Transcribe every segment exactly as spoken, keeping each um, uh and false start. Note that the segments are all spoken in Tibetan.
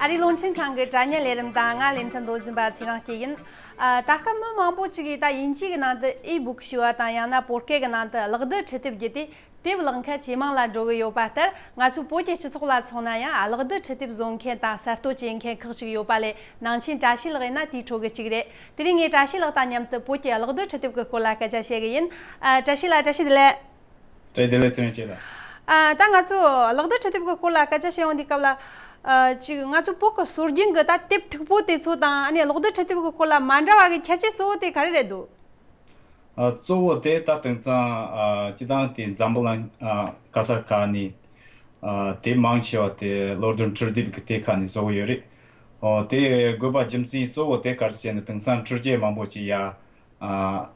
ཨ་རིའི་རླུང་འཕྲིན་ཁང་གི་དྲ་བརྙན་ལས་རིམ་དང་། ང་ལེ་ཚན་མདོ་འཛིན་པ་ཚེ་རིང་སྐྱིད་ཡིན། ཨ། ད་སྐབས་མི་མང་པོ་ཅིག་གིས་ད་དབྱིན་ཇི་གི་ནང་དུ་ཨི་བུག་ཞུ་བ་དང་། ཡང་ན་བོད་སྐད་གི་ནང་དུ་གློག་རྡུལ་འཕྲུལ་དེབ་བརྒྱུད་དེ་དེབ་ཀློག་མཁན་ཇེ་མང་ལ་འགྲོ་གི་ཡོད་པ་ལྟར། ང་ཚོའི་བོད་ཀྱི་སྤྱི་ཚོགས་ལ་མཚོན་ན་ཡང་། ཨ། གློག་རྡུལ་འཕྲུལ་དེབ་བཟོ་མཁན་དང་གསར་གཏོད་བྱེད་མཁན་ཁག་ཅིག་ཡོད་པ་ལས། ནང་ཆེན་བཀྲ་ཤིས་ལགས་ཡིན་ན་དེའི་ཁྲོད་ཀྱི་གཅིག་རེད། དེ་རིང་ངས་བཀྲ་ཤིས་ལགས་དང་མཉམ་དུ་བོད་ཀྱི་གློག་རྡུལ་འཕྲུལ་དེབ་ཀྱི་སྐོར་ལ་སྐད་ཆ་བཤད་གི་ཡིན། ཨ། བཀྲ་ཤིས་ལགས། བཀྲ་ཤིས་བདེ་ལེགས། བཀྲ་ཤིས་བདེ་ལེགས། ཚེ་རིང་སྐྱིད་ལགས། ཨ། ད་ང་ཚོ་གློག་རྡུལ་འཕྲུལ་དེབ་ཀྱི་སྐོར་ལ་སྐད་ཆ་བཤད་ཡོང་དུས་སྐབས་ལ། ཨ། ཅིག་ང་ཚོ་བོད་ཀྱི་སྲོལ་རྒྱུན་གྱི་ད་དེབ་མཐུག་པོ་དེ་ཚོ་དང་། ཨ་ནི་གློག་རྡུལ་འཕྲུལ་དེབ་ཀྱི་སྐོར་ལ་མ་འདྲ་བ་གི་ཁྱད་ཆོས་གཙོ་བོ་དེ་ག་རེ་རེད་འདུག་ཨ། གཙོ་བོ་དེ་ད་དེང་སང་། ཨ། སྤྱིར་བཏང་དེ་འཛམ་བུ་གླིང་། ཨ། ག་ས་ག་ནས། ཨ། དེབ་མང་ཆེ་བ་དེ་གློག་རྡུལ་འཕྲུལ་དེབ་ཀྱི་དེབ་ཁག་ནས་བཟོ་གི་ཡོད་རེད། འོ། དེ་དགོས་པ་རྒྱུ་མཚན་གཙོ་བོ་དེ་ག་རེ་ཟེར་ན། དེང་སང་འཕྲུལ་ཆས་མང་པོ་ཅིག་ཡར། ཨ།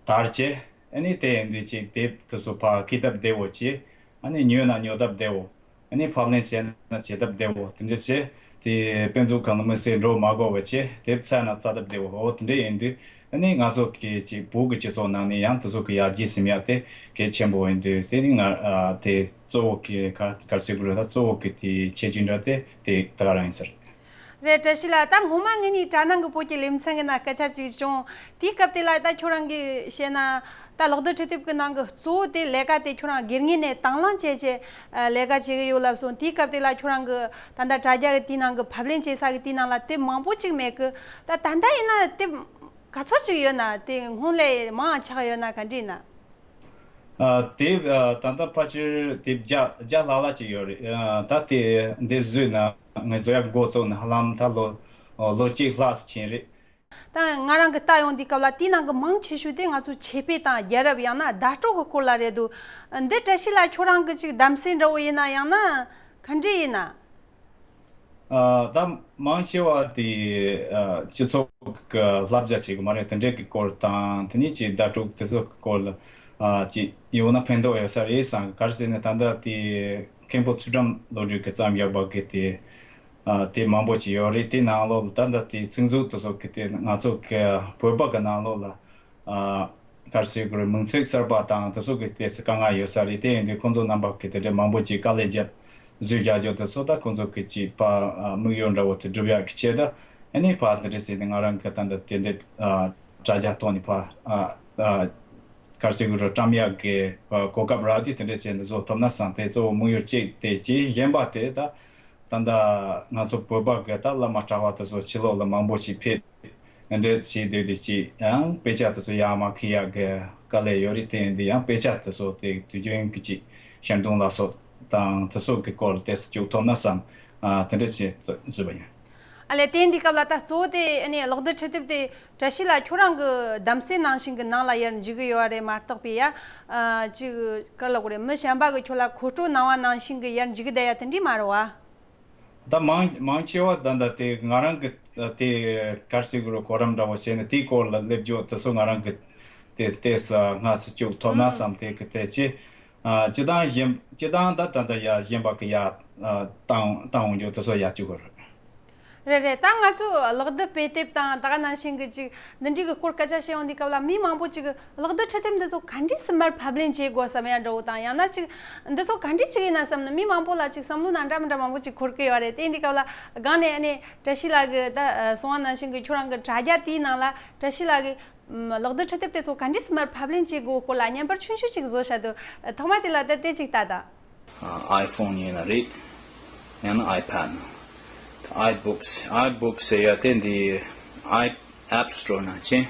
དར་བྱས། ཨ་ནི་དེ་ཡིན་དུས་ཅིག་དེབ་དེ་ཚོ་ཕར་འཁྱེར་སྟབས་བདེ་བོ་བྱས། ཨ་ནི་ཉོས་ན་ཉོ་སྟབས་བདེ་བོ། ཨ་ནི་ཕབ་ལེན་བྱས་ན་བྱེད་སྟབས་བདེ་བོ་དེ་འདྲ་བྱས། དེ་དཔེ་མཛོད་ཁང་ལ་དམིགས་བསལ་འགྲོ་མ་དགོས་པ་བྱས། དེབ་བཙལ་ན་བཙལ་སྟབས་བདེ་བོ། འོ། དེ་འདྲ་ཡིན་དུས། ཨ་ནི་ང་ཚོ་གི་ཅིག་བོད་ཀྱི་སྤྱི་ཚོགས་ནང་ནས་ཡང་དེ་ཚོ་གི་ཡར་རྒྱས་ཟིན་ཡ་དེ་གལ་ཆེན་པོ་ཡིན་དུས། དེ་ནི་ང་། ཨ། དེ་གཙོ་བོ་གི་ག་ག་རེ་ཟེར་དགོས་རེད། ད་གཙོ་བོ་གི་དེ་ཁྱད་ཆོས་འདྲ་དེ་དེ་ད་ག་རང་ཡིན་ས་རེད། རེད། བཀྲ་ཤིས་ལགས། ད་སྔོན་མ་ངེད་གཉིས་དྲ་ནང་གི་བོད་ཀྱི་ལེ་ཚན་གྱི་ནང་སྐད་ཆ་ཅིག་བྱུང་། དེའི་སྐབས་དེ་ལ་ད་ཁྱོད་རང་གིས་བཤད་ན། ད་གློག་རྡུལ་འཕྲུལ་དེབ་ཀྱི་ནང་གི་གཙོ་བོ་དེ་ལས་ཀ་དེ་ཁྱོད་རང་སྒེར་ངོས་ནས་དང་བླངས་བྱས་བྱས། ཨ། ལས་ཀ་བྱེད་ཀྱི་ཡོད་ལབ་སོང་། དེའི་སྐབས་དེ་ལ་ཁྱོད་རང་གི་ད་ལྟ་དྲ་རྒྱ་གི་དེའི་ནང་གི་ཕབ་ལེན་བྱེད་ས་གི་དེའི་ནང་ལ་དེབ་མང་པོ་ཅིག་མེད་གི། ད་ད་ལྟ་ཡིན་ན་དེབ་ག་ཚོད་ཅིག་ཡོད་ན། དེ་སྔོན་ལས་མང་ཆགས་ཡོད་ན་ག་འདྲ་ཡིན་ན། ཨ། དེབ། ཨ། ད་ལྟ་ཕལ་ཆེར་དེབ་བརྒྱ་བརྒྱ་ལྷག་ལྷག་ཅིག་ཡོད་རེད། ཨ། ད་དེ་འདི་བཟོས་ན། ངས་བཟོ་ཡག་འགོ་བཙུགས་ནས་ཧ་ལམ་ད་ལོ་ལོ་གཅིག་ལྷག་ཙམ་ཕྱིན་རེད། ད་ང་རང་གིས་ལྟ་ཡོང་དུས་སྐབས་ལ་དེའི་ནང་གི་མང་ཆེ་ཤོས་དེ་ང་ཚོའི་ཆོས་དཔེ་དང་རྒྱལ་རབས། ཡང་ན་བརྡ་སྤྲོད་ཀྱི་སྐོར་ལ་རེད་འདུག་འདི་བཀྲ་ཤིས་ལགས་ཁྱོད་རང་གི་ཅིག་གདམ་གསེས་འདྲ་བོ་ཡིན་ན། ཡང་ན་ག་འདྲ་ཡིན་ན། ཨ། ད་མང་ཆེ་བ་དེ། ཨ། སྤྱི་ཚོགས་ཀྱི་བསླབ་བྱ་བྱེད་ཀྱི་མ་རེད། དེ་འདྲའི་གི་སྐོར་དང་། དེ་ནས་ཅིག་བརྡ་སྤྲོད་དེ་ཚོ་གི་སྐོར་ལ། ཨ། ཅིག་ཡོང་ན་ཕན་ཐོགས་ཡོད་ས་རེད་བསམ། ག་རེ་ཟེར་ན། ད་ལྟ་དེ་མཁན་པོ་ཚུལ་ཁྲིམས་བློ་གྲོས་ཀྱིས་བརྩམས་ཡོད་པ་གི་དེ། ཨ། དེ་མང་པོ་ཅིག་ཡོད་རེད། དེ་ནང་ལོགས་ལ་ད་ལྟ་དེ་ཚིག་མཛོད་དེ་ཚོ་གི་དེ་ང་ཚོ་གི་བོད་པ་གི་ནང་ལོགས་ལ། ཨ། ག་རེ་ཟེར་དགོས་རེད། མིང་ཚིག་གསར་པ་དང་དེ་ཚོ་གི་ཏོག་ཙམ་དཀའ་ངལ་ཡོད་ས་རེད། དེ་ཡིན་དུས་ཁོང་ཚོ་རྣམ་པ་གི་དེ་འདྲ་མང་པོ་ཅིག་དཀའ་ལས་བརྒྱབ། བཟོས་རྒྱག་རྒྱུ་དེ་ཚོ་ད་ཁོང་ཚོ་གི་ཅིག་ཕར། ཨ། དམིགས་ཡུལ་འདྲ་བོ་དེ་འགྲུབ་ཡག་གི་ཆེད་དུ། ཨ་ནི་ཕར་དེ་འདྲ་ཟེར་ཏེ་ང་རང་གི་ད་ལྟ་དེ་འདྲ། ཨ། དྲ་རྒྱ་ཐོག་ནས་ཕར། ཨ། ཨ། ག་རེ་ཟེར་དགོས་རེད། བཀྲམ་ཡག་གི། ཨ། གོ་སྐབས་རག་དུས་དེ་འདྲ་བྱས་ནས་བཟོ་ཐུབ་ན་བསམ། དེ་གཙོ་བོ་དམིགས་ཡུལ་གཅིག་དེ་གཅིག་གཞན་པ་དེ་ད། ད་ལྟ་ང་ཚོ་བོད་པ་གི་ད་བླ་མ་གྲྭ་པ་དེ་ཚོ་ཕྱི་ལོགས་ལ་མང་པོ་ཞིག་ཕེབས། འདྲ་བྱེད་སྡོད་དུས་ཅིག་ཡང་དཔེ་ཆ་དེ་ཚོ་ཡར་མར་འཁྱེར་ཡག་གི་དཀའ་ལས་ཡོད་རེད། དེ་ཡིན་དུས་ཡང་དཔེ་ཆ་དེ་ཚོ་དེ་དུས་རྒྱུན་གྱི་ཅིག་ཞལ་འདོན་ལ་སོགས་དང་དེ་ཚོ་གི་སྐོར་ཏོག་ཙམ་བཅུག་ཐུབ་ན་བསམ། ཨ། དེ་འདྲ་བྱས་བཟོས་པ་ཡིན། ཨ་ལས། དེ་འདི་སྐབས་ལ་ད་གཙོ་བོ་དེ། ཨ་ནི་གློག་རྡུལ་འཕྲུལ་དེབ་དེ་བཀྲ་ཤིས་ལགས་ཁྱོད་རང་གི་གདམ་གསེས་ནང་བཞིན་གྱི་ནང་ལ་ཡར་འཇུག་གི་ཡོད་རེད་མ་གཏོགས་པའི། ཡ། ཨ། ཅིག་ག་རེ་ལབ་དགོས་རེད། མི་གཞན་པ་གིས་ཁྱོད་ལ་མཁོ་སྤྲོད་གནང་བ་ནང་བཞིན་གྱི་ཡར་འཇུག་གི་བསྡད་ཡ་དེ་འདྲ་མ་རེད་བ། ད་མང་མང་ཆེ་བ་ད་ལྟ་དེ་ང་རང་གི་དེ་ག་རེ་ཟེར་དགོས་རེད། གོ་རིམ་འདྲ་བོ་བྱས་ནས་དེའི་སྐོར་ལ་སླེབས་རྒྱུ་དེ་ཚོ་ང་རང་གི་དེ་ཏོག་ཙམ་སྔ་ས་བཅུག་ཐུབ་ན་བསམ། དེ་གི་དེ་ཅི། ཨ། སྤྱིར་བཏང་གཞན། སྤྱིར་བཏང་ད་ད་ལྟ་ཡ་གཞན་པ་གི་ཡ། ཨ། བཏང་བཏང་འོང་རྒྱུ་དེ་ཚོ་ཡ་བཅུག་གི་རེད། རེད་རེད། ད་ང་ཚོ་གློག་རྡུལ་དཔེ་དེབ་དང་ད་ག་ནང་བཞིན་གྱི་ཅིག་འདི་འདྲའི་གི་སྐོར་སྐད་ཆ་བཤད་ཡོང་དུས་སྐབས་ལ། མི་མང་པོ་ཅིག་གློག་རྡུལ་འཕྲུལ་དེབ་འདི་ཚོ་ག་འདྲས་སེ་མར་ཕབ་ལེན་བྱེད་དགོས་བསམ་ཡ་འདྲ་བོ་དང་། ཡང་ན་ཅིག་འདི་ཚོ་ག་འདྲས་ཅིག་ཡིན་ན་བསམ་ནས་མི་མང་པོ་ལ་ཅིག་བསམ་བློ་ནང་འདྲ་མི་འདྲ་མང་པོ་ཅིག་འཁོར་གི་ཡོད་རེད། དེ་ཡིན་དུས་སྐབས་ལ་སྒང་ནས་ཨ་ནི་བཀྲ་ཤིས་ལགས་ཀྱིས་ད་གསུངས་པ་ནང་བཞིན་གྱི་ཁྱོད་རང་གི་དྲ་རྒྱ་དེའི་ནང་ལ་བཀྲ་ཤིས་ལགས་ཀྱིས་གློག་རྡུལ་འཕྲུལ་དེབ་དེ་ཚོ་ག་འདྲས་སེ་མར་ཕབ་ལེན་བྱེད་དགོས་སྐོར་ལ་བརྙན་པར་ཆུང་ཆུང་ཅིག་བཟོས་བཞག་འདུག་ཐོག་མ་དེ་ལ་ད་དེ་ཅིག་ལྟ་དང་། ཨ། iPhone ཡིན་ན་རེད། ཡང་ན་iPad ནང་། iBooks iBooks ཟེར་ཡ་དེ་འདི་i App Store ནང་ཕྱིན།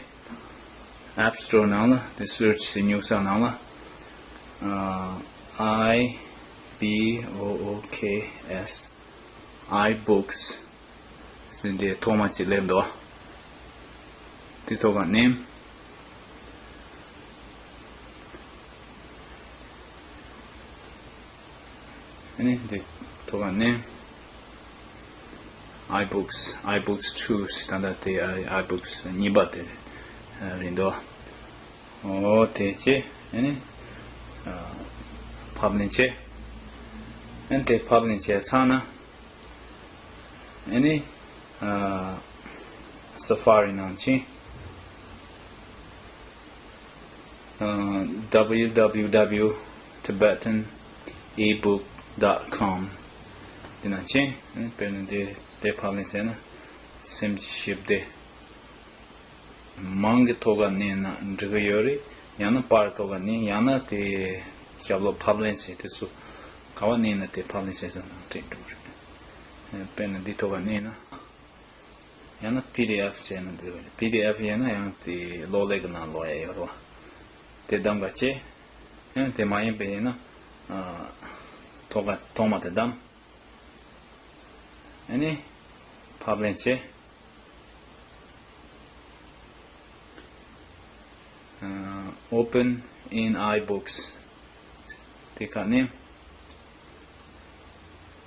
App Store ནང་ལ་དེ་search ཟེར་ཉུག་ས་ནང་ལ། ཨ། I B O O K S iBooks ཟེར་འདི་ཐོག་མ་ཅིག་སླེབས་འདུག་དེ་ཐོག་ཁ་མནན། ཨ་ནི་འདི་ཐོག་ཁ་མནན། iBooks iBooks two ཟེར། ད་ལྟ་དེ་iBooks གཉིས་པ་དེ་རེད་འདུག་འོ། དེ་བྱས་ཨ་ནི། ཨ། ཕབ་ལེན་བྱས། ཨ་ནི་དེ་ཕབ་ལེན་བྱས་ཚར་ན། ཨ་ནི། ཨ། Safari ནང་ཕྱིན། ཨ། W W W tibetan ebook dot com དེ་ནང་ཕྱིན། ཨ་ནི་དཔེར་ན་འདི་ དེ་ཕབ་ལེན་བྱས་ན་སེམས་ཀྱི་ཞི་བདེ། མང་གི་ཐོག་ཁ་ནས་ན་འགྲིག་གི་ཡོད་རེད། ཡང་ན་པར་ཐོག་ཁ་ནས། ཡང་ན་དེ་ཞབས་ལོགས་ཕབ་ལེན་བྱས་དེ་ཚོ་ག་བ་ནས་ན་དེ་ཕབ་ལེན་བྱས་ཙང་ན་འགྲིག་འགྲོ་གི་རེད། དཔེར་ན་འདི་ཐོག་ཁ་ནས་ན། ཡང་ན་པི་ཌི་ཨེཕ་བྱས་ན་འགྲིག་གི་རེད། པི་ཌི་ཨེཕ་ཡིན་ན་ཡང་དེ་གློག་ཀླད་ཀྱི་ནང་ཀློག་ཡ་ཡོད་རེད་བ། དེ་གདམ་ག་བྱས། ཡང་དེ་མ་ཡིན་པ་ཡིན་ན། ཨ། ཐོག་ཁ་ཐོག་མ་དེ་གདམ། ཨ་ནི་ཕབ་ལེན་བྱས། ཨ། Open in iBooks དེ་ཁ་ནས།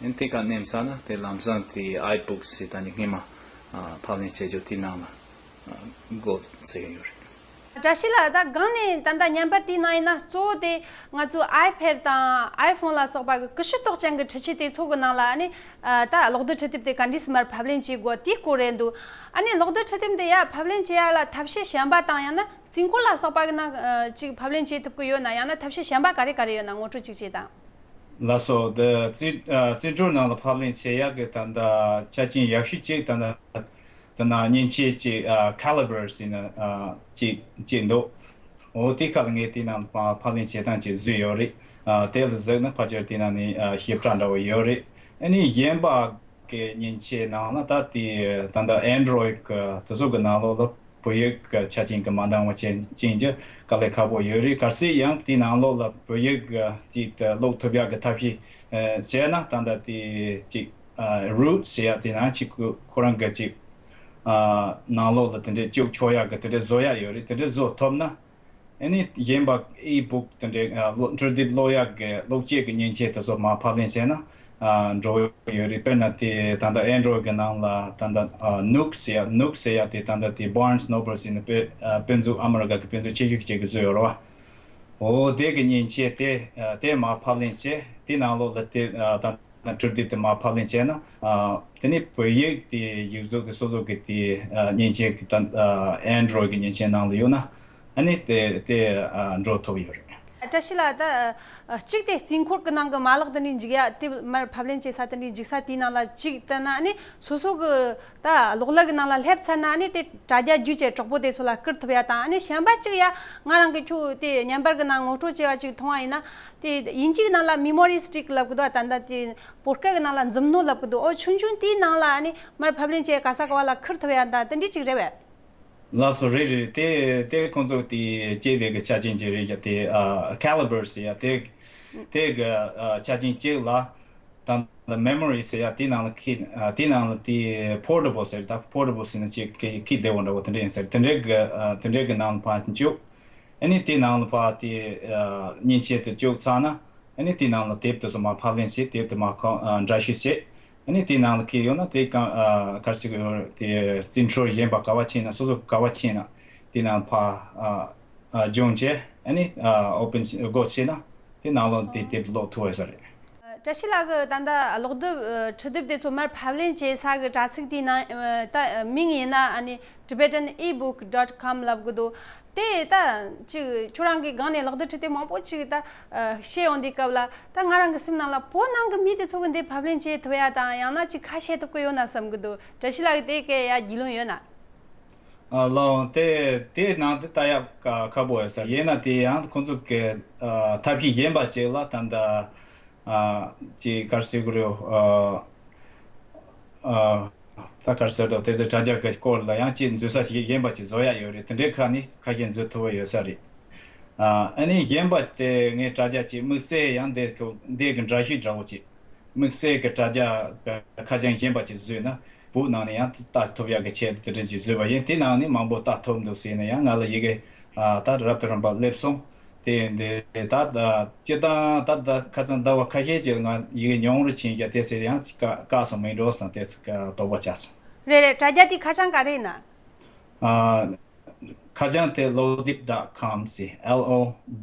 ཨ་ནི་དེ་ཁ་ནས་ཚར་ན་དེ་ལམ་སང་དེ་iBooks ཟེར་ད་ནི་སྔོན་མ། ཨ། ཕབ་ལེན་བྱས་རྒྱུ་དེ་ནང་ལ། ཨ། འགོ་ཚུགས་ཡོད་རེད། བཀྲ་ཤིས་ལགས། ད་གང་ནས་ད་ལྟ་བརྙན་པར་དེའི་ནང་ཡིན་ན་གཙོ་བོ་དེ་ང་ཚོའི་ཨའི་ཕེཌ་དང་ཨའི་ཕོན་ལ་སོགས་པ་གི་ཀུ་ཤུ་ཏོག་ཅན་གྱི་འཕྲུལ་ཆས་དེ་ཚོ་གི་ནང་ལ་ཨ་ནི་ད་གློག་རྡུལ་འཕྲུལ་དེབ་དེ་ག་འདྲས་སེ་མར་ཕབ་ལེན་བྱེད་དགོས་དེའི་སྐོར་རེད་འདུག་ཨ་ནི་གློག་རྡུལ་འཕྲུལ་དེབ་འདི་ཡ་ཕབ་ལེན་བྱེད་ཡ་ལ་ཐབས་ཤེས་གཞན་པ་དང་ཡང་ན་རྩིས་འཁོར་ལ་སོགས་པ་གི་ནང་ཅིག་ཕབ་ལེན་བྱེད་ཐུབ་ཀྱི་ཡོད་ན། ཡང་ན་ཐབས་ཤེས་གཞན་པ་ག་རེ་ག་རེ་ཡོད་ན་ངོ་སྤྲོད་ཅིག་བྱེད་དང་། ལགས་སོ། འདི་རྩིས་ཨ། རྩིས་འཕྲུལ་ནང་ལ་ཕབ་ལེན་བྱེད་ཡག་གི་ད་ལྟ་ཆ་རྐྱེན་ཡག་ཤོས་ཅིག་ད་ལྟ། དེ་ན་མཉེན་ཆས་ཅིག་ཨ། Calibre ཟེར་ནས་ཨ། ཅིག་ཅིག་འདུག་འོ་དེ་ཁ་ལ་ངས་དེ་ནང་ཕ་ཕབ་ལེན་བྱེད་སྟངས་ཅིག་བཟོས་ཡོད་རེད། ཨ། དེ་ལ་གཟིགས་ན་ཕལ་ཆེར་དེ་ནང་ནས་ཨ། ཞིབ་ཕྲ་འདྲ་བོ་ཡོད་རེད། ཨ་ནི་གཞན་པ་གི་མཉེན་ཆས་ནང་ལ་ད་དེ་ད་ལྟ་Android གི་དེ་ཚོ་གི་ནང་ལོགས་ལ་བོད་ཡིག་གི་ཆ་རྐྱེན་གི་མ་འདང་བ་ཅན་ཅན་གྱི་དཀའ་ལས་ཁག་པོ་ཡོད་རེད། གལ་སྲིད་ཡང་དེའི་ནང་ལོགས་ལ་བོད་ཡིག་གི་ཅིག་ཏུ་ཀློག་ཐུབ་ཡག་གི་ཐབས་ཤེས་ཨ། བྱས་ན་ད་ལྟ་དེ་ཅིག་ཨ། root ཟེར་ཡག་དེ་ནང་ཅིག་ཁོ་ཁོ་རང་གི་ཅིག་ཨ། ནང་ལོགས་ལ་དེ་འདྲའི་བཅུག་ཆོག་ཡག་གི་དེ་འདྲའི་བཟོ་ཡག་ཡོད་རེད། དེ་འདྲའི་བཟོ་ཐུབ་ན། ཨ་ནི་གཞན་པ་e-book དེ་འདྲའི་ཨ། ཀློག་འཕྲུལ་དེབ་ཀློག་ཡག་གི་ཀློག་བྱེད་ཀྱི་མཉེན་ཆས་དེ་ཚོ་མར་ཕབ་ལེན་བྱས་ན་ཨ། འགྲོ་ཡོད་རེད། དཔེར་ན་དེ་ད་ལྟ་Android གི་ནང་ལ་ད་ལྟ་ཨ། Nook ཟེར་ཡག Nook ཟེར་ཡག་དེ་ད་ལྟ་དེ་Barnes Noble ཟེར་ནས་དཔེ་ཨ། དཔེ་མཛོད་ཨ་མི་རི་ཀ་གི་དཔེ་མཛོད་ཆེ་ཤོས་ཅིག་གིས་བཟོས་ཡོད་རེད་བ། འོ་དེ་གི་མཉེན་ཆས་དེ་ཨ། དེ་མར་ཕབ་ལེན་བྱས། དེ་ནང་ལོགས་ལ་དེ་ཨ། ད་ད་འཕྲུལ་དེབ་དེ་མར་ཕབ་ལེན་བྱས་ན། ཨ། དེ་ནས་བོད་ཡིག་དེ་ཡིག་གཟུགས་དེ་སོ་སོ་གི་དེ་ཨ། མཉེན་ཆས་ཀྱི་ད་ཨ། Android གི་མཉེན་ཆས་ནང་ལ་ཡོད་ན་ཨ་ནི་དེ་དེ་ཨ། འགྲོ་ཐུབ་ཡོད་རེད། བཀྲ་ཤིས་ལགས། ད་ཨ། གཅིག་དེ་རྩིས་འཁོར་གི་ནང་གི་མ་ལག་དེ་འདྲའི་འཇིག་ཡ་དེ་མར་ཕབ་ལེན་བྱེད་ས་དེ་འདྲའི་འཇིག་ས་དེའི་ནང་ལ་གཅིག་བལྟས་ན། ཨ་ནི་སོ་སོ་གི་ད་གློག་ཀླད་ཀྱི་ནང་ལ་སླེབས་ཚར་ན་ཨ་ནི་དེ་དྲ་རྒྱ་བརྒྱུད་བྱས་གྲོགས་པོ་དེ་ཚོ་ལ་བསྐུར་ཐུབ་ཡ་དང་། ཨ་ནི་གཞན་པ་གཅིག་ཡ་ང་རང་གི་ཁྱོད་དེ་བརྙན་པར་གི་ནང་ངོ་སྤྲོད་བྱས་པ་གཅིག་མཐོང་བ་ཡིན་ན། དེ་དབྱིན་ཇིའི་ནང་ལ་memory stick ལབ་གི་འདུག་ད་ལྟ་དེ་བོད་སྐད་གི་ནང་ལ་མཛུབ་ནོར་ལབ་གི་འདུག་འོ་ཆུང་ཆུང་དེའི་ནང་ལ་ཨ་ནི་མར་ཕབ་ལེན་བྱས་ག་ས་ག་བ་ལ་བསྐུར་ཐུབ་ཡ་ད་དེ་འདྲ་གཅིག་རེད་པས། ལགས་སོ། རེད་རེད། དེ་དེ་ཁོང་ཚོ་དེ་སྐྱེས་ལས་ཀྱི་ཆ་རྐྱེན་ཅིག་རེད་ཡ། དེ་ཨ། Calibre ཟེར་ཡ་དེ་དེ་གི་ཨ། ཆ་རྐྱེན་གཅིག་ལ། ད་ལྟ་memory ཟེར་ཡ་དེ་ནང་ལ་ཁི་ཨ། དེ་ནང་ལ་དེ་portable ཟེར། ད་portable ཟེར་ན་ཅིག་ཁི་ཁི་བདེ་བོ་འདྲ་བོ་དེ་འདྲ་ཡིན་ཟེར། དེ་འདྲའི་གི་ཨ། དེ་འདྲའི་གི་ནང་ལ་ཕར་བཅུག་ཨ་ནི་དེ་ནང་ལ་ཕར་དེ་ཨ། མཉེན་ཆས་དེ་བཅུག་ཚར་ན། ཨ་ནི་དེ་ནང་ལ་དེབ་དེ་ཚོ་མར་ཕབ་ལེན་བྱེད། དེབ་དེ་མར་ཁ་ཨ། འདྲ་བཤུས་བྱེད། ཨ་ནི་དེ་ནང་ལ་ཁེལ་ཡོད་ན་དེ་གང་ཨ། ག་རེ་ཟེར་གི་ཡོད་རེད། དེ་རྩིས་འཕྲུལ་གཞན་པ་ག་བ་ཕྱིན་ན། སོ་སོ་ག་བ་ཕྱིན་ན་དེ་ནང་ཕར་ཨ། ཨ། སྦྱོང་བྱས། ཨ་ནི་ཨ། open སྒོ་ཕྱེ་ན་དེ་ནང་ལོགས་དེ་དེབ་ཀློག་ཐུབ་ཡོད་ས་རེད། བཀྲ་ཤིས་ལགས་ཀྱིས་ད་ལྟ་གློག་རྡུལ་འཕྲུལ་དེབ་དེ་ཚོ་མར་ཕབ་ལེན་བྱེད་ས་གི་དྲ་ཚིགས་དེའི་ནང་ད་མིང་ཡིན་ན་ཨ་ནི་Tibetan ebook dot com ལབ་གི་འདུག་དེ་ད་ཅིག་ཁྱོད་རང་གིས་སྒང་ནས་གློག་རྡུལ་འཕྲུལ་དེབ་མང་པོ་ཅིག་ད་ཨ། བཤད་ཡོང་དུས་སྐབས་ལ། ད་ང་རང་གི་སེམས་ནང་ལ་བོད་ནང་གི་མི་དེ་ཚོ་གིས་འདི་ཕབ་ལེན་བྱེད་ཐུབ་ཡ་དང་ཡང་ན་ཅིག་ཁ་བཤད་ཐུབ་ཀྱི་ཡོད་ན་བསམ་གི་འདུག་བཀྲ་ཤིས་ལགས་ཀྱིས་དེ་སྐད་ཡ་རྒྱུས་ལོན་ཡོད་ན། ཨ། ལགས་འོང་། དེ་དེ་ནང་དེ་ལྟ་ཡག་ཁག་པོ་ཡོད་ས་ཡིན་ན། དེ་ཡང་ཁོང་ཚོ་གི་ཨ། ཐབས་ཤེས་གཞན་པ་ཅིག་ལ་ད་ལྟ་ཨ། ཅིག་ག་རེ་ཟེར་གི་རེད། ཨ། ཨ། ད་ག་རེ་ཟེར་དོ། དེ་འདྲའི་དྲ་རྒྱ་གི་སྐོར་ལ་ཡང་ཅིག་འཛུལ་ས་ཞིག་གཞན་པ་ཅིག་བཟོ་ཡ་ཡོད་རེད། དེ་འདྲའི་ཁ་ནས་ཁ་ཤས་འཛུལ་ཐུབ་པ་ཡོད་ས་རེད། ཨ། ཨ་ནི་གཞན་པ་དེ་ངས་དྲ་རྒྱ་ཅིག་དམིགས་བསལ་ཡང་འདི་ཐུག་འདི་གི་འདྲ་བཤུས་འདྲ་བོ་ཅིག་དམིགས་བསལ་གྱི་དྲ་རྒྱ་ཁ་བྱང་གཞན་པ་ཅིག་བཟོས་ན་བོད་ནང་ནས་ཡང་ལྟ་ཐུབ་ཡག་གི་ཆེད་དུ་དེ་འདྲ་ཅིག་བཟོས་པ་ཡིན། དེ་ནང་ནས་མང་པོ་ལྟ་ཐུབ་འདུག་ཟེར་ན་ཡང་ང་ལ་ཡི་གེ་ཨ། ད་རབ་དང་རིམ་པ་སླེབས་སོང་། དེ་འདི་ད་ད་སྤྱིར་བཏང་ད་ད་ཁ་སང་ཟླ་བ་ཁ་ཤས་ཀྱི་ང་ཡི་གེ་ཉུང་རུ་ཕྱིན་བཞག་དེ་ཟེར་ཡང་ཅིག་བཀག་བཀག་སོང་མིན་འགྲོ་བསམ་དེ་ཚིག་དོགས་པ་ཆགས་སོང་། རེད་རེད། དྲ་རྒྱ་དེ་ཁ་བྱང་ག་རེ་ཡིན་ན། ཨ། ཁ་བྱང་དེ་lobdep dot com ཟེར། L O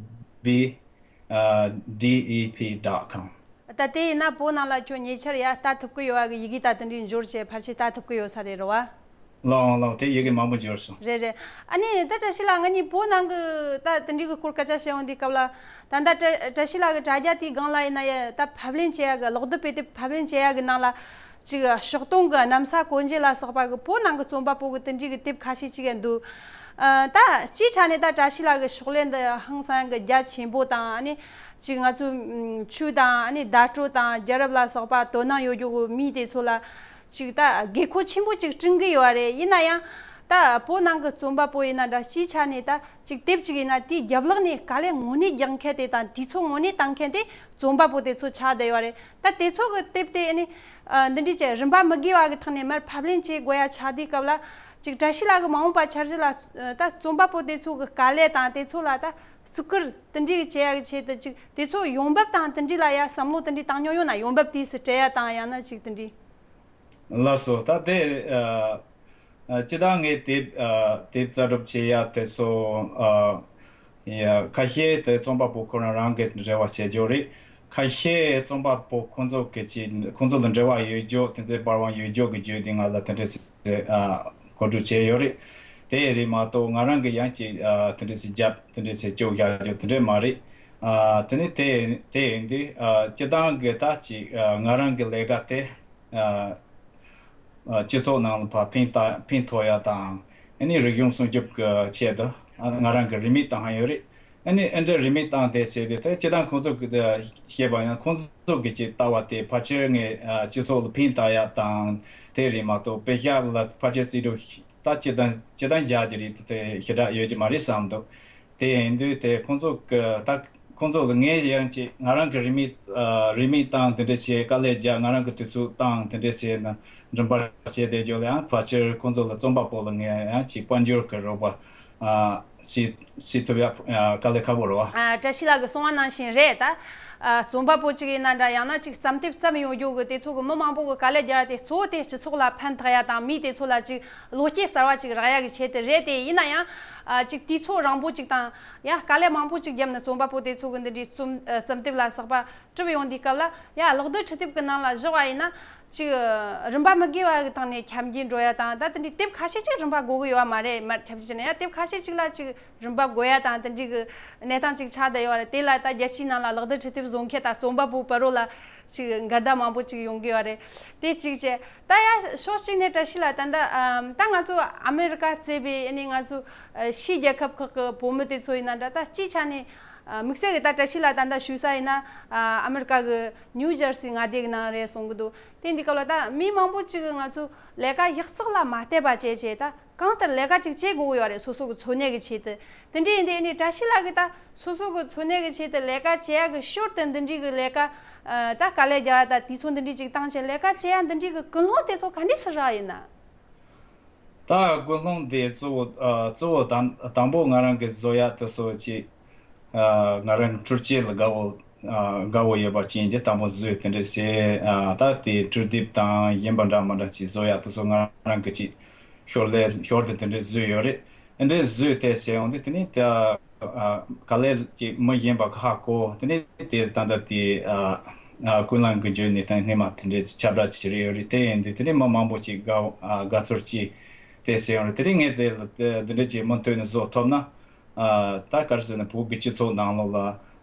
B ཨ། D E P dot com། ད་དེ་ཡིན་ན་བོད་ནང་ལ་ཁྱོད་ཉེ་ཆར་ཡ་ལྟ་ཐུབ་ཀྱི་ཡོད་པ་གི་ཡི་གེ་ད་དེ་འདྲའི་འབྱོར་བྱས་ཕལ་ཆེར་ལྟ་ཐུབ་ཀྱི་ཡོད་ས་རེད་རོ་བ། ལགས་འོང་ལགས་འོང་། དེ་ཡི་གེ་མང་པོ་འབྱོར་སོང་། རེད་རེད། ཨ་ནི་ད་བཀྲ་ཤིས་ལགས་ང་གཉིས་བོད་ནང་གི་ད་དེ་འདྲའི་གི་སྐོར་སྐད་ཆ་བཤད་ཡོང་དུས་སྐབས་ལ། ད་ལྟ་བཀྲ་བཀྲ་ཤིས་ལགས་ཀྱི་དྲ་རྒྱ་དེའི་སྒང་ལ་ཡིན་ན་ཡ་ད་ཕབ་ལེན་བྱེད་ཡ་གི་གློག་རྡུལ་དཔེ་དེབ་ཕབ་ལེན་བྱེད་ཡ་གི་ནང་ལ། ཅིག་ཕྱོགས་སྟོན་གྱི་གནམ་ས་གོ་འབྱེད་ལ་སོགས་པ་གི་བོད་ནང་གི་རྩོམ་པ་པོ་གི་དེ་འདྲའི་གི་དེབ་ཁ་ཤས་ཅིག་ཡང་འདུག་ཨ། ད་སྤྱིའི་ཆ་ནས་ད་བཀྲ་ཤིས་ལགས་ཀྱི་ཕྱག་ལས་འདི་ཧང་སང་གི་རྒྱ་ཆེན་པོ་དང་། ཨ་ནི་ཅིག་ང་ཚོའི་ཆོས་དང་། ཨ་ནི་བརྡ་སྤྲོད་དང་། རྒྱལ་རབས་ལ་སོགས་པ་དོ་སྣང་ཡོད་རྒྱུ་གི་མི་དེ་ཚོ་ལ་ཅིག་ད་དགོས་མཁོ་ཆེན་པོ་ཅིག་བསྐྲུན་གི་ཡོད་རེད། ཡིན་ན་ཡང་ད་བོད་ནང་གི་རྩོམ་པ་པོ་ཡིན་ན་འདྲ། སྤྱིའི་ཆ་ནས་ད་ཅིག་དེབ་ཅིག་ཡིན་ན་དེའི་རྒྱབ་ལོགས་ནས་དཀའ་ལས་དངོས་གནས་རྒྱག་མཁན་དེ་དང་། དུས་ཚོད་དངོས་གནས་བཏང་མཁན་དེ་རྩོམ་པ་པོ་དེ་ཚོ་ཆགས་བསྡད་ཡོད་རེད། ད་དེ་ཚོ་གི་དེབ་དེ་ཨ་ནི་ཨ། འདི་འདྲའི་ཅིག་རིན་པ་མི་དགོས་པ་གི་ཐོག་ནས་མར་ཕབ་ལེན་བྱེད་དགོས་ཡ་ཆགས་དུས་སྐབས་ལ། ཅིག་བཀྲ་ཤིས་ལགས་ཀྱི་མ་འོངས་པ་འཆར་གཞི་ལ་ད་རྩོམ་པ་པོ་དེ་ཚོ་གི་དཀའ་ལས་དང་། དེ་ཚོ་ལ་ད་བརྩི་བཀུར་དེ་འདྲའི་གི་བྱེད་ཡ་གི་ཆེད་དུ། ཅིག་དེ་ཚོ་ཡོང་འབབ་དང་དེ་འདྲའི་ལ་ཡ་བསམ་བློ་དེ་འདྲའི་བཏང་མྱོང་ཡོད་ན། ཡོང་འབབ་དུས་སུ་སྤྲད་ཡ་དང་། ཡང་ན་ཅིག་དེ་འདྲའི། ལགས་སོ། ད་དེ་ཨ། ཨ། སྤྱིར་བཏང་ངས་དེབ་ཨ། དེབ་རྩོམ་སྒྲུབ་བྱེད་ཡ་དེ་ཚོ་ཨ། ཡ། ཁ་ཤས་དེ་རྩོམ་པ་པོ་ཁོ་རང་རང་གི་འབྲེལ་བ་བྱེད་རྒྱུ་རེད། ཁ་ཤས་རྩོམ་པ་པོ་ཁོང་ཚོ་གི་ཅིག་ཁོང་ཚོ་ལ་འབྲེལ་བ་ཡོད་རྒྱུ། དེ་ཚོའི་པར་དབང་ཡོད་རྒྱུ་གི་བརྒྱུད་དེ་ང་ལ་དེ་འདྲ་ཞིག་ཨ། གོ་སྒྲིག་བྱས་ཡོད་རེད། དེ་རེད་མ་གཏོགས་ང་རང་གི་ཡང་ཅིག་ཨ། དེ་འདྲ་ཞིག་རྒྱབ། དེ་འདྲ་ཞིག་སྐྱོ་བཞག་རྒྱུ་དེ་འདྲ་མ་རེད། ཨ། དེ་ནི་དེ་དེ་ཡིན་དུས་ཨ། སྤྱིར་བཏང་གི་ད་ཅིག་ཨ། ང་རང་གི་ལས་ཀ་དེ་ཨ། ཨ། སྤྱི་ཚོགས་ནང་ལ་ཕར་ཕན་ཐོགས་ཕན་ཐོགས་ཡ་དང་། ཨ་ནི་རིག་གཞུང་སྲུང་སྐྱོབ་ཀྱི་ཆེད་དུ་ཨ། ང་རང་གིས་རིན་མེད་བཏང་ཡོད་རེད། ཨ་ནི་ཨེ་འདྲ་རིན་མེད་བཏང་དེ་བྱས་ཏེ། ད་སྤྱིར་བཏང་ཁོང་ཚོ་གི་ད་བཤད་པ་ཡང་ཁོང་ཚོ་གི་ཅིག་ལྟ་བ་དེ་ཕལ་ཆེར་ངས་ཨ། སྤྱི་ཚོགས་ལ་ཕན་བཏགས་ཡ་དང་། དེ་རེད་མ་གཏོགས་དཔེ་ཤག་ལ་ཕལ་ཆེར་རྩིས་སྤྲོད་ད་སྤྱིར་བཏང་སྤྱིར་བཏང་རྒྱག་རྒྱུ་རེད། དེ་ཞེ་དྲག་ཡོད་ཀྱི་མ་རེད་བསམ་འདུག་དེ་ཡིན་དུས་དེ་ཁོང་ཚོ་གི་ད་ཁོང་ཚོ་ལ་ངས་ཡང་ཅིག་ང་རང་གི་རིན་མེད་ཨ། རིན་མེད་བཏང་དེ་འདྲ་བྱས། དཀའ་ལས་རྒྱག། ང་རང་གི་དུས་ཚོད་བཏང་དེ་འདྲ་བྱས་ན། འགྲིམ་པར་བྱས་བསྡད་རྒྱུ་ལ་ཡང་ཕལ་ཆེར་ཁོང་ཚོ་ལ་རྩོམ་པ་པོ་ལ་ངས་ཡང་ཅིག་དཔལ་འབྱོར་གྱི་རོགས་པ་ཨ། བྱེད་བྱེད་ཐུབ་ཡ་ཨ། དཀའ་ལས་ཁག་པོ་རེད་བ། ཨ། བཀྲ་ཤིས་ལགས་ཀྱིས་གསུངས་པ་ནང་བཞིན་རེད། ད་ཨ། རྩོམ་པ་པོ་གཅིག་ཡིན་ན་འདྲ། ཡང་ན་ཅིག་རྩོམ་དེབ་བརྩམས་ཡོང་རྒྱུ་གི་དེ་ཚོ་གི་མི་མང་པོ་གི་དཀའ་ལས་རྒྱག་ཡ་དེ་གཙོ་བོ་དེ་སྤྱི་ཚོགས་ལ་ཕན་ཐོགས་ཡ་དང་། མི་དེ་ཚོ་ལ་ཅིག་བློ་སྐྱེད་གསར་བ་ཅིག་རག་ཡ་གི་ཆེད་དུ་རེད། དེ་ཡིན་ན་ཡང་ཨ། ཅིག་དུས་ཚོད་རིང་པོ་ཅིག་དང་། ཡང་དཀའ་ལས་མང་པོ་ཅིག་བརྒྱབ་ནས་རྩོམ་པ་པོ་དེ་ཚོ་གི་འདི་འདྲའི་རྩོམ་ཨ། རྩོམ་དེབ་ལ་སོགས་པ་གྲུབ་ཡོང་དུས་སྐབས་ལ། ཡ། གློག་རྡུལ་འཕྲུལ་དེབ་ཀྱི་ནང་ལ་བཞག་པ་ཡིན་ན། ཅིག་རིན་པ་མི་དགོས་པ་གི་ཐོག་ནས་ཁྱབ་མགོ་འགྲོ་ཡ་དང་། ད་དེ་འདྲའི་དེབ་ཁ་ཤས་ཅིག་རིན་པ་དགོས་ཀྱི་ཡོད་མ་རེད། མར་ཁྱབ་ཀྱི་བྱས་ན་ཡང་དེབ་ཁ་ཤས་ཅིག་ལ་ཅིག་རིན་པ་དགོས་ཡ་དང་། དེ་འདྲའི་གི་གནས་སྟངས་ཅིག་ཆགས་བསྡད་ཡོད་རེད། དེ་ལ་ད་རྒྱལ་སྤྱིའི་ནང་ལ་གློག་རྡུལ་འཕྲུལ་དེབ་བཟོ་མཁན་དང་རྩོམ་པ་པོ་བར་ལ་ཅིག་འགལ་ཟླ་མང་པོ་ཅིག་ཡོང་གི་ཡོད་རེད། དེ་གཅིག་བྱས། ད་ཡ། ཕྱོགས་གཅིག་ནས་བཀྲ་ཤིས་ལགས། ད་ད་ཨམ། ད་ང་ཚོ་ཨ་མེ་རི་ཀ་གཙོས་པའི་ཨ་ནི་ང་ཚོ་ཨ། ཕྱིའི་རྒྱལ་ཁབ་ཁག་གི་བོད་མི་དེ་ཚོ་ཡིན་ན་འདྲ། ད་སྤྱིའི་ཆ་ནས་ཨ། དམིགས་བསལ་གྱི་ད་བཀྲ་ཤིས་ལགས་ད་ལྟ་བཞུགས་ས་ཡིན་ན་ཨ། ཨ་མེ་རི་ཀ་གི་ནིའུ་ཇར་སི་མངའ་སྡེ་གི་ནང་རེད་གསུང་གི་འདུག་དེ་འདི་སྐབས་ལ་ད་མི་མང་པོ་ཅིག་གིས་ང་ཚོ་ལས་ཀ་ཡིག་ཚགས་ལ་མ་བལྟས་པ་བྱས་བྱས། ད་གང་ལྟར་ལས་ཀ་ཅིག་བྱེད་དགོས་ཀྱི་ཡོད་རེད། སོ་སོ་གི་འཚོ་གནས་ཀྱི་ཆེད་དུ། དེ་འདྲ་ཡིན་དུས་ཨ་ནི་བཀྲ་ཤིས་ལགས་ཀྱིས་ད་སོ་སོ་གི་འཚོ་གནས་ཀྱི་ཆེད་དུ་ལས་ཀ་བྱེད་ཡ་གི་ཞོར་དུ་འདི་འདྲའི་གི་ལས་ཀ་ཨ། ད་དཀའ་ལས་རྒྱག་ཡ་དང་དུས་ཚོད་འདི་འདྲའི་ཅིག་བཏང་བྱས་ལས་ཀ་བྱེད་ཡ་འདི་འདྲའི་གི་ཀུན་སློང་དེ་ཚོ་ག་འདྲས་སེ་རག་ཡིན་ན། ད་ཀུན་སློང་དེ་གཙོ་བོ་ཨ། གཙོ་བོ་དང་དང་པོ་ང་རང་གི་བཟོ་ཡ་དེ་ཚོ་ཅིག་ཨ། ང་རང་འཕྲུལ་ཆས་ལ་དགའ་བོ་ཨ། དགའ་བོ་ཡོད་པ་ཅན་གྱིས་དང་པོ་བཟོས། དེ་འདྲ་བྱས་ཨ། ད་དེ་འཕྲུལ་དེབ་དང་གཞན་པ་འདྲ་མི་འདྲ་ཅིག་བཟོ་ཡ་དེ་ཚོ་ང་རང་གི་ཅིག་ཞོར་ལས་ཞོར་དུ་དེ་འདྲ་བཟོས་ཡོད་རེད། དེ་འདྲ་བཟོས་དེ་བྱས་ཡོང་དུས། དེ་ནས་ད་ཨ། ག་ལེར་ཅིག་མི་གཞན་པ་གིས་ཧ་གོ། དེ་ནས་དེ་ད་ལྟ་དེ་ཨ། ཨ། ཀུན་སློང་གི་བརྒྱུད་ནས་ད་སྔོན་མ་དེ་འདྲའི་ཁྱབ་བསྒྲགས་བྱས་རེད་ཡོད་རེད། དེ་ཡིན་དུས་དེ་ནས་མི་མང་པོ་ཅིག་དགའ་ཨ། དགའ་ཚོར་སྐྱེས་དེ་བྱས་ཡོང་རེད། དེ་ནས་ངས་དེ་ལ་དེ་འདི་འདྲ་ཅིག་མུ་མཐུད་ནས་བཟོ་ཐུབ་ན། ཨ། ད་ག་རེ་ཟེར་ན། བོད་ཀྱི་སྤྱི་ཚོགས་ནང་ལོགས་ལ་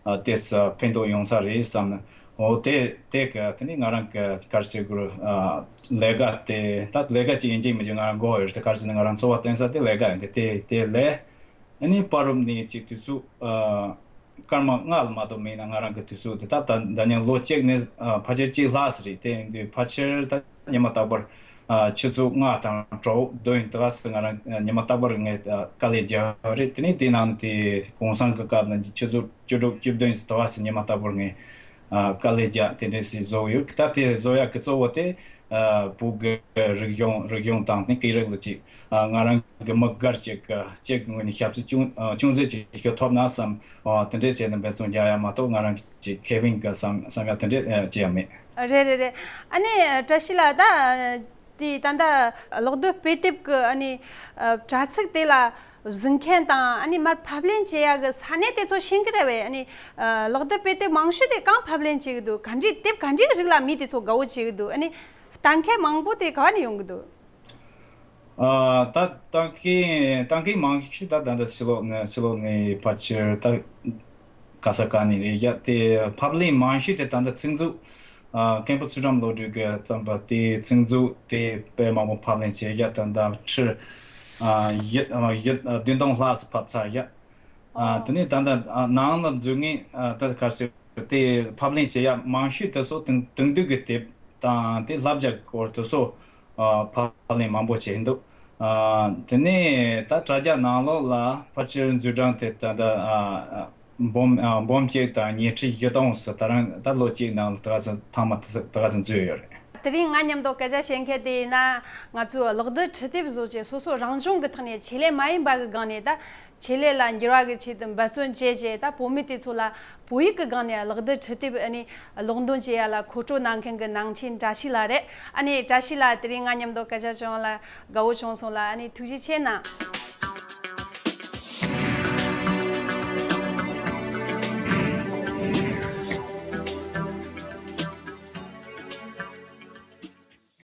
ཨ། དེ་ས་ཕན་ཐོགས་ཡོང་ས་རེད་བསམ་ནས། འོ་དེ་དེ་ག་དེ་ནས་ང་རང་གི་ག་རེ་ཟེར་དགོས་རེད། ཨ། ལས་ཀ་དེ་ད་ལས་ཀ་ཅིག་ཡིན་གཅིག་མིན་གཅིག་ང་རང་དགོས་ཡོད་རེད། ད་ག་རེ་ཟེར་ན་ང་རང་འཚོ་བ་བརྟེན་ས་དེ་ལས་ཀ་ཡིན། དེ་དེ་དེ་ལས། ཨ་ནི་བར་རུབ་ནས་ཅིག་དུས་ཚོད་ཨ། སྐར་མ་ལྔ་ལ་མ་གཏོགས་མེད་ན། ང་རང་གི་དུས་ཚོད་དེ་ད་ད་ད་ཉིན་ལོ་གཅིག་ནས་ཨ། ཕལ་ཆེར་གཅིག་ལྷག་ཙམ་རེད། དེ་ཡིན་དུས་ཕལ་ཆེར་ད་ཉི་མ་རྟག་པར་ཨ། ཆུ་ཚོད་ལྔ་དང་དྲུག་བདུན་དེ་ག་ཙམ་ང་རང་ཨ། ཉི་མ་རྟག་པར་ངས་ཨ། དཀའ་ལས་རྒྱག་རེད། དེ་ནས་དེ་ནང་དེ་གུང་སེང་གི་སྐབས་ན་ཆུ་ཚོད་བཅུ་དྲུག་བཅུ་བདུན་དེ་ག་ཙམ་ཉི་མ་རྟག་པར་ངས་ཨ། དཀའ་ལས་རྒྱག་དེ་འདྲ་ཞིག་བཟོ་གི་ཡོད། ད་དེ་བཟོ་ཡག་གི་གཙོ་བོ་དེ་ཨ། བོད་ཀྱི་རིག་གཞུང་རིག་གཞུང་དང་ནི་སྐད་རིགས་ལ་ཅིག་ཨ། ང་རང་གི་མི་སྒེར་ཅིག་གི་ཅིག་གི་ངོས་ནས་ཞབས་ཕྱི་ཅུང་ཨ། ཅུང་ཟད་ཅིག་ཞུ་ཐུབ་ན་བསམ། ཨ། དེ་འདྲས་བྱས་ནས་འབད་བརྩོན་རྒྱག་ཡ་མ་གཏོགས་ང་རང་ཅིག་ཁེ་ཕན་གི་བསམ་བསམ་ཡ་དེ་འདྲས་ཨ། ཅི་ཡང་མེད། རེད་རེད་རེད། ཨ་ནི་བཀྲ་ཤིས་ལགས། ད་དེ་ད་ལྟ་གློག་རྡུལ་དཔེ་དེབ་ཀྱི་ཨ་ནི་ཨ། དྲ་ཚིགས་དེ་ལ་གཟིགས་མཁན་དང་། ཨ་ནི་མར་ཕབ་ལེན་བྱེད་ཡ་གི་ས་གནས་དེ་ཚོ་ཤེས་ཀྱི་རེད་པས། ཨ་ནི་ཨ། གློག་རྡུལ་དཔེ་དེབ་མང་ཤོས་དེ་གང་ཕབ་ལེན་བྱེད་ཀྱི་འདུག་ག་འདྲའི་དེབ་ག་འདྲའི་རིགས་ལ་མི་དེ་ཚོ་དགའ་བོ་བྱེད་ཀྱི་འདུག་ཨ་ནི་ལྟ་མཁན་མང་པོ་དེ་ག་བ་ནས་ཡོང་གི་འདུག་ཨ། ད་ལྟ་མཁན་ལྟ་མཁན་མང་ཤོས་ད་ད་ལྟ་ཕྱི་ལོགས་ནས་ཕྱི་ལོགས་ནས་ཕལ་ཆེར་ད་ག་ས་ག་ནས་རེད་ཡ། དེ་ཕབ་ལེན་མང་ཤོས་དེ་ད་ལྟ་ཚིག་མཛོད་ ཨ་མཁན་པོ་ཚུལ་ཁྲིམས་བློ་གྲོས་ཀྱིས་བརྩམས་པ་དེའི་ཚིག་མཛོད་དེ་དཔེ་མང་པོ་ཕབ་ལེན་བྱས་བཞག་ད་ལྟ་ཁྲི་ཨ་བཞི་ཨ་བཞི་ཨ་བདུན་སྟོང་ལྷག་ཙམ་ཕབ་ཚར་བཞག་ཨ་དེ་ནས་ད་ལྟ་ཨ་ནང་ལ་འཛུལ་ངེས་ཨ་ད་ག་ཟེར་དེ་ཕབ་ལེན་བྱེད་ཡག་མང་ཤོས་དེ་ཚོ་དེང་དེང་དུས་ཀྱི་དེབ་དང་དེ་བསླབ་བྱ་གི་སྐོར་དེ་ཚོ་ཨ་ཕབ་ལེན་མང་པོ་བྱས་འདུག་ཨ་དེ་ནས་ད་དྲ་རྒྱ་ནང་ལོགས་ལ་ཕལ་ཆེར་འཛུལ་གྲངས་དེ་ད་ལྟ་ཨ་འབུམ་ཨ་འབུམ་གཅིག་དང་ཉི་ཁྲི་བཞི་སྟོང་ཙམ་ད་རང་ད་ལོ་གཅིག་ནང་ལ་ད་ག་ཚོད་ཐེངས་མ་ད་ག་ཚོད་འཛུལ་ཡོད་རེད། དེ་རིང་ང་མཉམ་དུ་སྐད་ཆ་བཤད་མཁན་དེ་ཡིན་ན། ང་ཚོས་གློག་རྡུལ་འཕྲུལ་དེབ་བཟོ་བྱེད་སོ་སོ་རང་བྱུང་གི་ཐོག་ནས་ཆེད་ལས་མ་ཡིན་པ་གི་སྒང་ནས་ད་ཆེད་ལས་ལ་འགྱུར་བ་གི་ཆེད་དུ་འབད་བརྩོན་བྱས་བྱས་ད་བོད་མི་དེ་ཚོ་ལ་བོད་ཡིག་གི་སྒང་ནས་གློག་རྡུལ་འཕྲུལ་དེབ་ཨ་ནི་ཀློག་འདོན་བྱེད་ཡ་ལ་མཁོ་སྤྲོད་གནང་མཁན་གི་ནང་ཆེན་བཀྲ་ཤིས་ལགས་རེད། ཨ་ནི་བཀྲ་ཤིས་ལགས་དེ་རིང་ང་མཉམ་དུ་སྐད་ཆ་བྱུང་ལ་དགའ་བོ་བྱུང་སོང་ལ་ཨ་ནི་ཐུགས་རྗེ་ཆེ་གནང་།